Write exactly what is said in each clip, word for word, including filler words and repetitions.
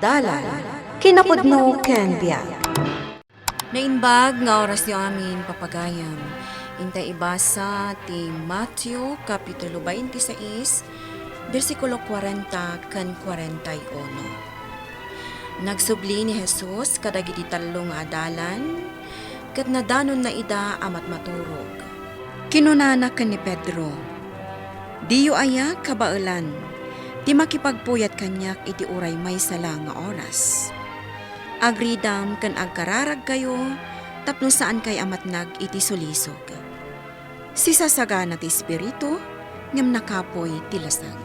Dalan, kinapudno ken biag. Naimbag nga orasyo amin, papagayam. Intay ibasa ti Mateo, Kapitulo twenty-six, bersikulo kwarenta ken kwarenta y uno. Nagsubli ni Jesus kadagiti tallo nga adalan, ket nadanonna ida a matmaturog. Kinunana ken ni Pedro, "Diyo aya kabaelan ti makipagpuyat kaniak iti uray maysa la nga oras. Agridam ken agkararagkayo tapno saankay a matnag iti sulisog. Sisasagana ti Espiritu, ngem nakapuy ti lasag."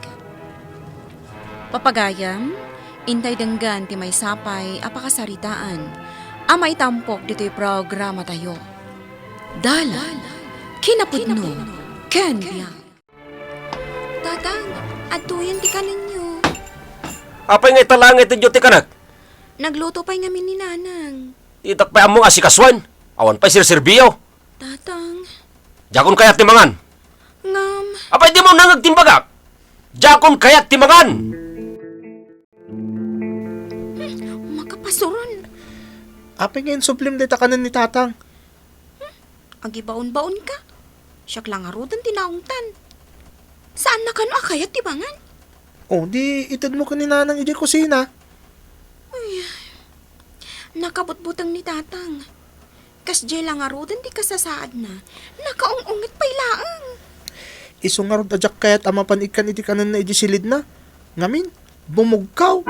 Papagayam, intay denggan ti maysa pay a pakasaritaan a maitampok ditoy programatayo. Dalan, kinapudno, ken biag. Tatang, adtoyen ti kanenyo. Apay nga ita laeng itedyo ti kanek? Nagluto pay ngamin ni Nanang. Ditak pay ammo nga asikasuen. Awan pay serserbiyo. Tatang. Diakon kayat ti mangan. Ngam. Apay dimo nangag ti imbagak? Diakon kayat ti mangan. Hmm, makapasuron. Apay nga insublim dayta kanen ni Tatang? Hmm, agibaon-baonka. Siak la ngaruden ti naungtan. Saanna kano a kayat ti mangan? O, di itedmo ken ni Nanang idiay kusina. Ay, nakabutbuteng ni Tatang. Kasdiay la ngaruden ti kasasaadna, nakaung-unget pay laeng. Isu ngarud a diak kayat a mapan ikkan iti kanenna idiay silidna. Ngamin, bumugkaw.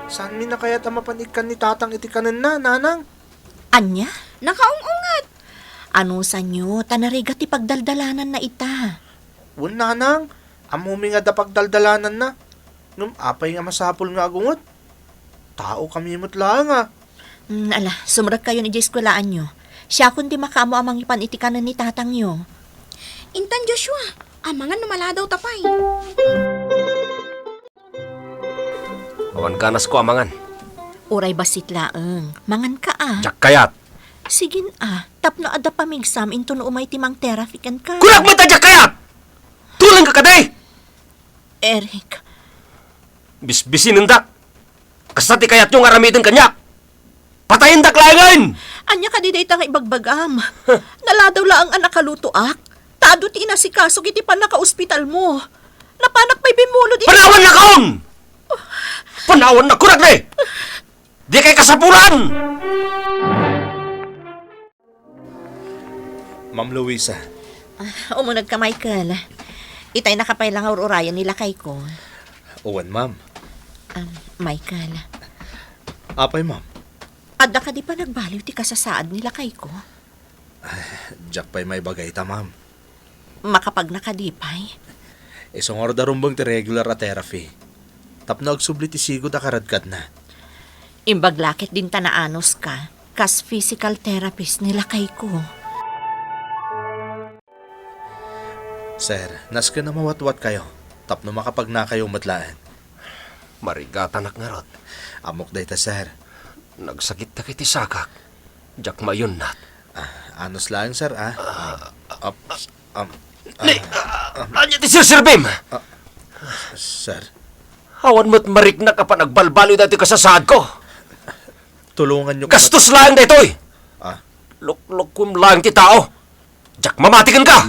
Saanmi a kayat a mapan ikkan ni Tatang iti kanenna, Nanang? Ania? Nakaung-unget. Anusanyo, ta narigat ti pagdaldalananna ita. Wen, Nanang, ammomi nga adda pagdaldalananna. Ngem apay nga masapul nga agunget? Taokami met laeng a. Mm, ala, sumrekkayon idiay eskuelaanyo. Siakon ti makaammo a mangipan iti kanen ni tatangyo. Intan Joshua, amangan no maladawta pay. Awan ganasko a mangan. Uray bassit laeng, manganka a. Diak kayat. Sigin a, tapno adda pamigsam inton umay ti mang-therapy kenka. Kunak met a diak kayat! Tulengka kadi! Eric. Bisbisinendak. Kasta ti kayatyo nga aramiden kaniak? Patayendak laengen! Ania kadi dayta nga ibagbagam? Naladaw laeng a nakalutoak. Ta adu ti inasikasok iti pannakaospitalmo. Napanak pay bimmulod iti... Panawannakon! Panawannak, kunak ni! Dikay kasapulan! Ma'am Luisa. Ah, umunegka, Michael. Itay nakapay la nga ur-urayan ni lakayko. Wen, ma'am. Um, Michael. Apay, ma'am? Adda kadi panagbaliw ti kasasaad ni lakayko? Ah, diak pay maibaga ita, ma'am. Makapagna kadi pay? Isu ngarud a rumbeng ti regular a therapy. Tapno agsubli ti sigud a karadkadna. Imbag la ket dinta naanuska, kas physical therapist ni lakayko. Sir, nasken a mawatwatkayo, tapno makapagnakayo met laeng. Marigatanak ngarud. Ammok dayta, sir. Nagsakit dagiti sagak. Diak maayunnat. Ah, anus laeng, sir, ah. Ah, ah, um, ni, ah, ah, ania ti serserbim? Ah, sir. Awan met mariknak a panagbalbaliw daytoy kasasaadko. Tulonganyo kami. Gastos laeng daytoy. Ah. Luklukuem laeng ti tao. Diak mamati kenka.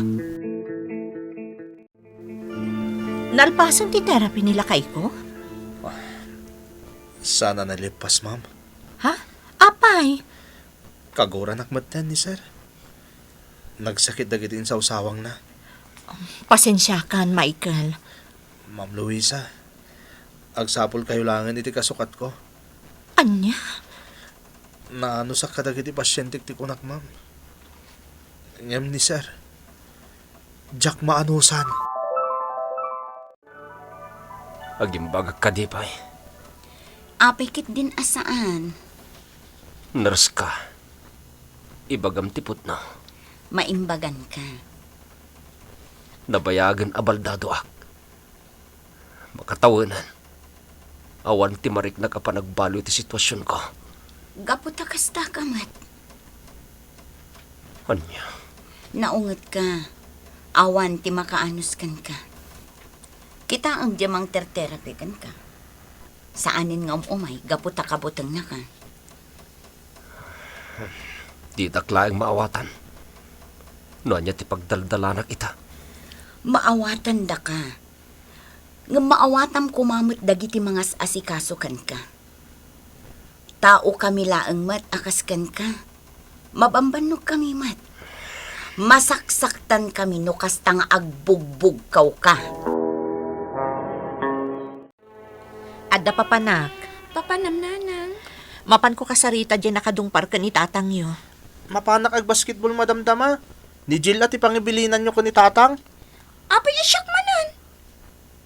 Nalpasen ti therapy ni lakayko? Saan a nalippas, ma'am. Ha? Apay? Kaguranak metten ni sir. Nagsakit dagiti insawsawangna. Pasensiakan, Michael. Ma'am Luisa, agsapulkayo laengen iti kasukatko. Ania? Naanusak kadagiti pasientek ti kunak, ma'am. Ngem ni sir, diak maanusan. Agimbagak kadi pay? Apay ketdin a saan? Nurse ka. Ibagam ti putno. Maimbagan ka. Nabayagen a baldadoak. Makatawenan. Awan ti mariknak a panagbaliw ti situasionko. Gapu ta kasta ka met. Ania? Naunget ka. Awan ti makaanus kenka. Kitaem diay mangterterapi kenka. Saanen nga um-umay gapu ta kabutengnaka. Didak laeng maawatan no ania ti pagdaldalanak ita. Maawatandaka. Ngem maawatam koma met dagiti mangas-asikaso kenka. Taokami laeng met a kas kenka. Mabambannogkami met. Masaksaktankami no kasta nga agbugbugkawka. Adda papanak. Papanam, nanang. Mapanko kasarita diay nakadungpar ken ni tatangyo. Mapanak agbasketball, madamdama. Ni Jill a ti pangibilinanyo ken ni tatang. Apay, siak manen.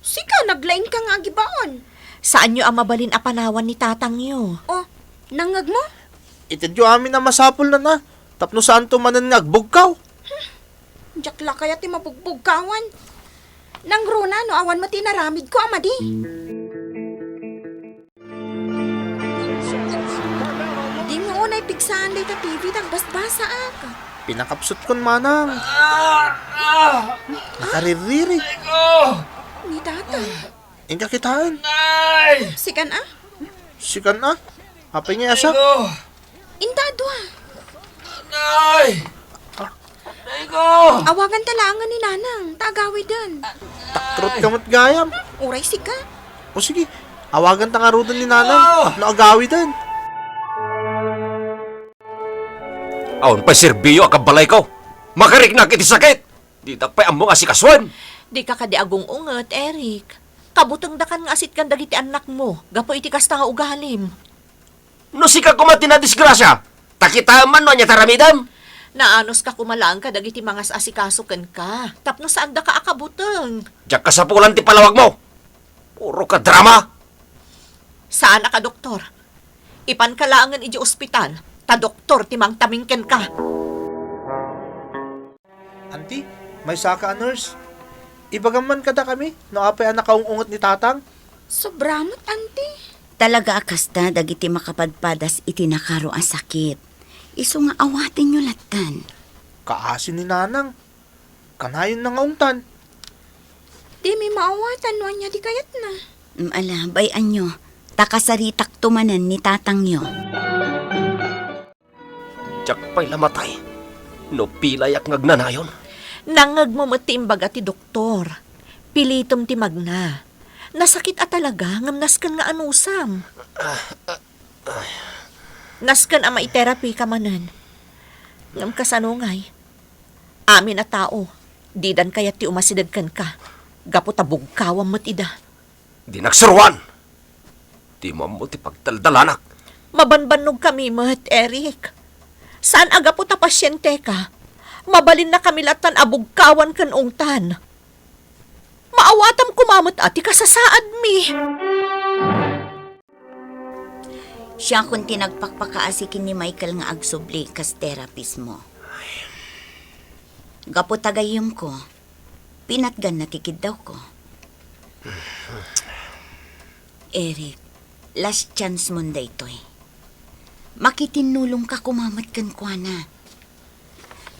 Sika, naglaingka nga agibaon. Saanyo a mabalin a panawan ni tatangyo. O, nangngegmo? Itedyo amin a masapulna, tapno saanto manen nga agbugkaw. Diak la kayat ti mabugbugkawan. Nangruna no awan met ti inaramidko a madi. Dimo unay pigsaan dayta T V ta agbasbasaak. Pinakapsutkon manang. Ah! Ah! Nakaririri. Aray ko! Ni tata. Inka kitaen. Nay! Sikan a? Sikan a? Apay nga asak? Aray ko! Inta a dua. Nay! Nay ko! Awaganta laengen ni nanang, ta agawiden. Takrot ka met gayam. Uray sika. O sige, awaganta ngaruden ni nanang, no agawiden. Awan pay serbio a kabbalayko. Makariknak iti sakit. Didak pay ammo nga asikasuen. Dika kadi agung-unget, Eric. Kabutengdakan nga asitgan dagiti annakmo gapu iti kasta nga ugalim. No sika koma ti nadisgrasia, ta kitaem man no ania ti aramidem. Naanoska koma laeng kadagiti mangas-asikaso kenka, tapno saandaka a kabuteng. Diak kasapulan ti palawagmo. Puro ka drama. Saan a ka doktor. Ipanka laengen idiay ospital, ta doktor ti mangtaming kenka. Auntie, maysaka a nurse. Ibagam man kadakami no apay a nakaung-unget ni tatang. Sobra met, Auntie. Talaga a kasta dagiti makapadpadas iti nakaro a sakit. Isu nga awatenyo lattan. Kaasi ni nanang. Kanayonna nga ungtan. Dimi maawatan no ania ti kayatna. Mm, ala, bay-anyo. Ta kasaritakto manen ni tatangyo. Diak pay la matay no pilayak nga agnanayon. Nangngegmo met ti imbaga ti doktor. Pilitem ti magna. Nasakit a talaga, ngem nasken nga anusam. Nasken a maiterapika manen. Ngem kasano ngay? Amin a tao, didan kayat ti umasideg kenka, gapu ta bugkawam met ida. Dinak suroan! Dimo ammo ti pagdaldalanak. Mabanbannogkami met, Eric. Saan a gapu ta pasienteka, mabalinnakami lattan a bugkawan ken ungtan. Maawatam koma met a ti kasasaadmi. Siakon ti nagpakpakaasi ken ni Michael nga agsubli kas therapist mo. Gapu ta gayyemko, pinatganna ti kiddawko. Eric, last chance mon daytoy. Makitinnulongka koma met kenkuana.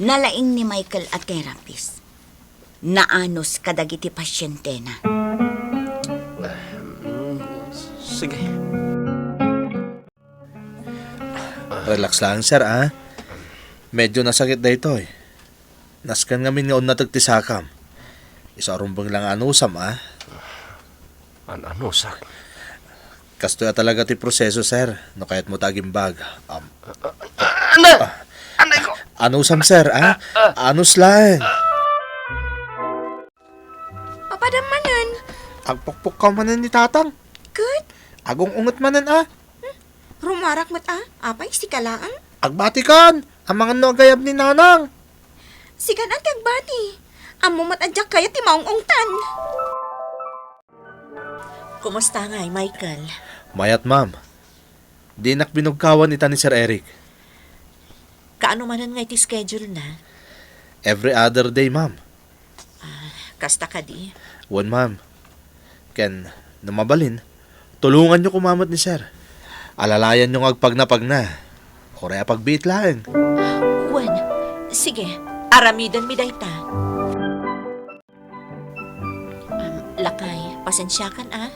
Nalaing ni Michael a therapist. Naanus kadagiti pasientena. Sige. Relax lang, sir, ah. Medyo nasakit daytoy. Nasken ngamin nga unnateg ti sakam. Isu a rumbeng lang nga anusam, ah. An-, anusak? Kastoy a talaga ti proseso, sir, no kayatmo ta agimbag. Am- Anay! Anay ko! Anusam, sir, ah? Anus laeng. Papadam manen. Agpukpukkaw manen ni tatang. Ket? Agung-unget manen, ah. Rumarak met, ah. Apay, sika laeng? Agbatikan. Amangan no agayab ni nanang. Sikan a ti agbati. Ammo met a diak kayat ti maung-ungtan. Kumusta ngay, Michael? Mayat, ma'am. Dinak binugkawan ita ni Sir Eric. Kaano manen ngay ti schedule na? Every other day, ma'am. Ah, kasta kadi? Wen, ma'am. Ken, no mabalin, tulonganyo koma met ni Sir. Alalayanyo nga agpagnapagna. Uray a pagbiit laeng. Wen, sige, aramidenmi dayta. Am, lakay, Pasensiakan a.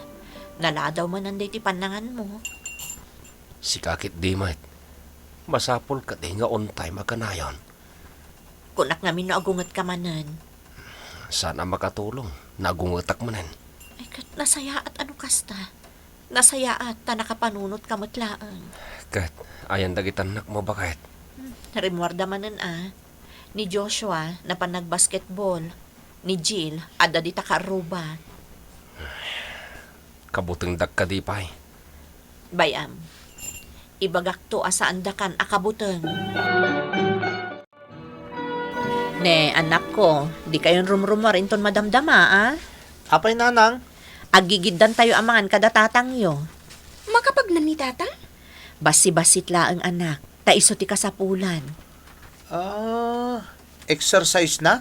Naladaw manen daytoy pannanganmo. Sika ketdi met. Masapul kadi nga on time a kanayon. Kunak ngamin no agungetka manen. Saan a makatulong, nagungetak manen. Ay, ket nasayaat a no kasta. Nasayaat ta nakapanunotka met laeng. Ket ayan dagiti annakmo, baket? Hmm, rimmuarda manen a. Ni Joshua, napan nagbasketball. Ni Jill, adda dita kaarruba. Kabutengdak kadi pay? Bay-am. Ibagakto a saandakan a kabuteng. Ne, anakko, dikayon rumrumuar inton madamdama, a? Apay, nanang? Aggigiddantayo a mangan kada tatangyo. Makapagna ni tatang? Bassit-bassit laeng, anak, ta isu ti kasapulan. Ah, exercise na?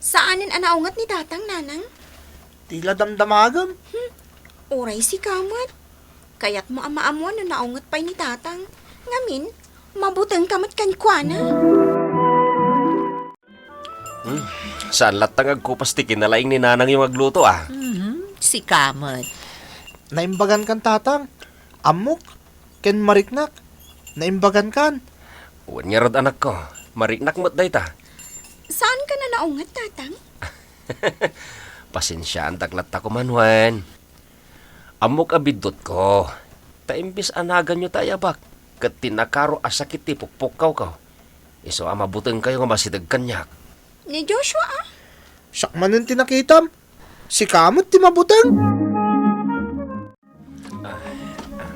Saanen a naunget ni tatang, nanang? Ti la damdamagem. Hmm, uray sika met. Kayatmo a maammuan no naunget pay ni tatang. Ngamin, mabutengka met kenkuana. Hmm, saan latta nga agkupas ti kinalaing ni nanangyo nga agluto, a? Mhm, sika met. Naimbagankan, tatang. Ammok, ken mariknak. Naimbagankan. Wen ngarud, anakko, mariknak met dayta. Saankan a naunget, tatang? Pasensiaandak latta koma wen. Ammok a biddutko. Ta imbes a naganyo ti ayabak, ket ti nakaro a sakit ti pukpukkawko. Isu a mabutengkayo nga masideg kaniak. Ni Joshua, a? Siak manen ti nakitam. Sika met ti mabuteng.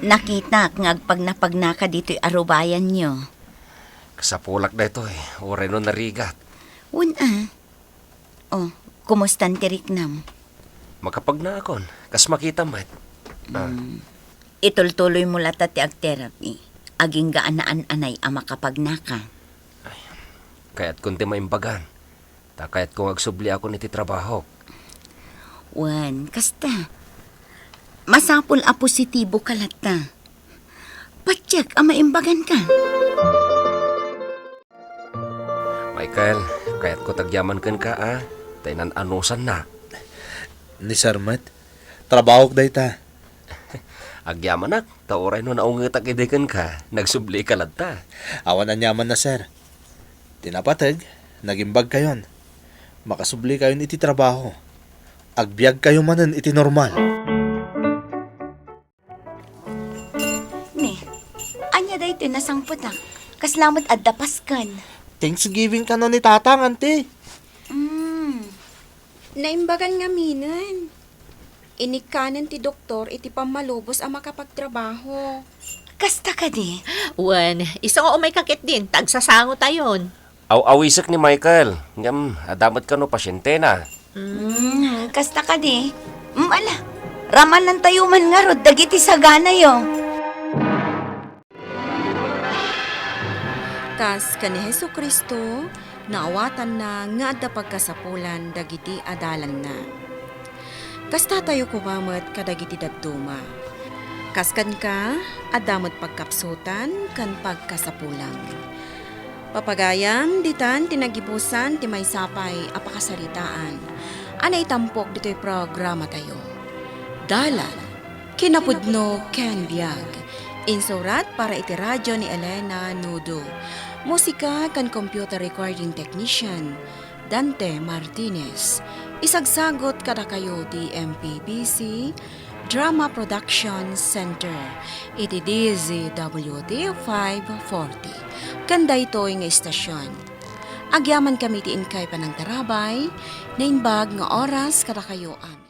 Nakitak nga agpagnapagnaka ditoy arubayanyo. Kasapulak daytoy, uray no narigat. Wen a. Oh, kumustan ti riknam? Makapagnaakon, kas makitam met. A. Mm. Itultuloymo latta ti agterapi. Agingga a naan-anay a makapagnaka. Ay, kayatkon ti maimbagan. Ta kayatko nga agsubliakon iti trabahok. Wen, kasta. Masapul a positiboka latta. Patiek a maimbaganka. Michael, kayatko ti agyaman kenka, a. Ta inan-anusanna. Ni Sir met, trabahok dayta. Agyamanak, ta uray no naungetak idi kenka, nagsublika latta. Awan aniamanna, sir. Ti napateg, nagimbagkayon. Makasulikayon iti trabaho. Agbiagkayo manen iti normal. Ni, ania daytoy nasangpetak? Kasla met adda pasken. Thanksgiving kano ni Tatang, Auntie. Mm. Naimbagan ngaminen. Inikkanen ti doktor iti pammalubos a makapagtrabaho. Kasta kadi? Wen, isu nga umayka ketdin, ta agsasangotayon. Aw-awisek ni Michael, ngem adda met kano pasientena. Mm, kasta kadi? Mm, ala, ramanantayo man ngarud dagiti saganayo. Kas ken ni Jesu-Cristo, naawatanna nga adda pagkasapulan dagiti adalanna. Kastatayo koma met kadagiti dadduma. Kas kenka, adda met pagkapsutan ken pagkasapulan. Papagayam, ditan ti nagibusan ti maysa pay a pakasaritaan a naitampok ditoy programatayo. Dalan, kinapudno ken biag. Insurat para iti radio ni Elena Nudo. Musika ken computer recording technician, Dante Martinez. Isagsagut kadakayo ti M P B C Drama Production Center iti D Z W T five forty. Ken daytoy nga istasion. Agyamankami ti inkay panangtarabay, naimbag nga oras kadakayo amin.